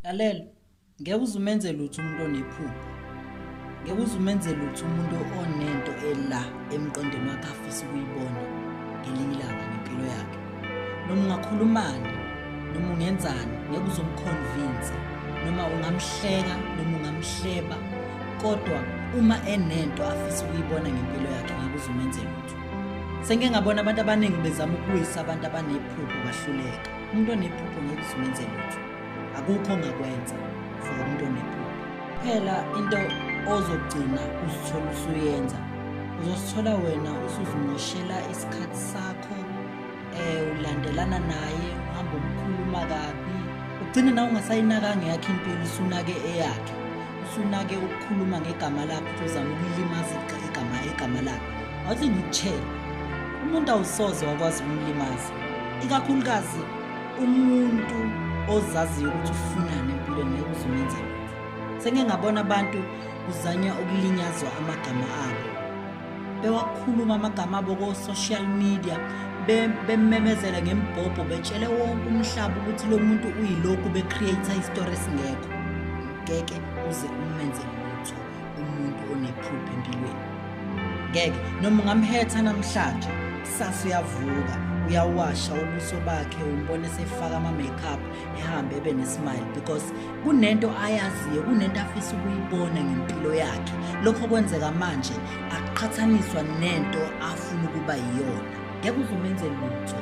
Lalela, ngeke uze umenze lutho umuntu onephupho. Ngeke uze umenze lutho umuntu onento ela emqondweni wakhe afisa ukuyibona ngelinye ilanga ngempilo yakhe. Noma ungakhulumani, noma ungenzani, ngeke uze umconvince, noma ungamhleka, noma ungamhleba, kodwa uma enento afisa ukuyibona ngempilo yakhe ngeke uze umenze lutho. Sengike ngabona abantu abaningi bezama ukuwisa abantu abanephupho bahluleka. Umuntu onephupho ngeke uze umenze lutho. Akukho ongakwenza for umuntu onephupho. Phela into ozogcina uzithola usuyenza, uzosithola wena usuzimoshela isikhathi sakho, ulandelana naye, uhamba umkhuluma kabi, ugcine nawe ungasayinakanga eyakhe impilo, usunake eyakhe, usunake ukukhuluma ngegama lakhe, uthi uzama ukulimaza igama lakhe. Awuthi ngikutshele, umuntu awusoze wakwazi ukumlimaza, ikakhulukazi umuntu ozaziyo ukuthi ufunani empilweni, ngeke uze umenze lutho. Sengike ngabona abantu kuzanywa ukulinyazwa amagama abo, bewakhuluma amagama abo ko-social media, bememezela ngembhobho, betshele wonke umhlaba ukuthi lo muntu uyilokhu, be-create isitori esingekho. Ngeke uze umenze lutho umuntu onephupho empilweni, ngeke. Noma ungamhetha namhlanje, kusasa uyavuka, uyawasha ubuso bakhe, umbone sefaka ama-makeup, ehambe ebe nesmile, because kunento ayaziyo, kunento afisa ukuyibona ngempilo yakhe. Lokho kwenzeka manje akuqhathaniswa nento afuna ukuba yiyona. Ngeke uze umenze lutho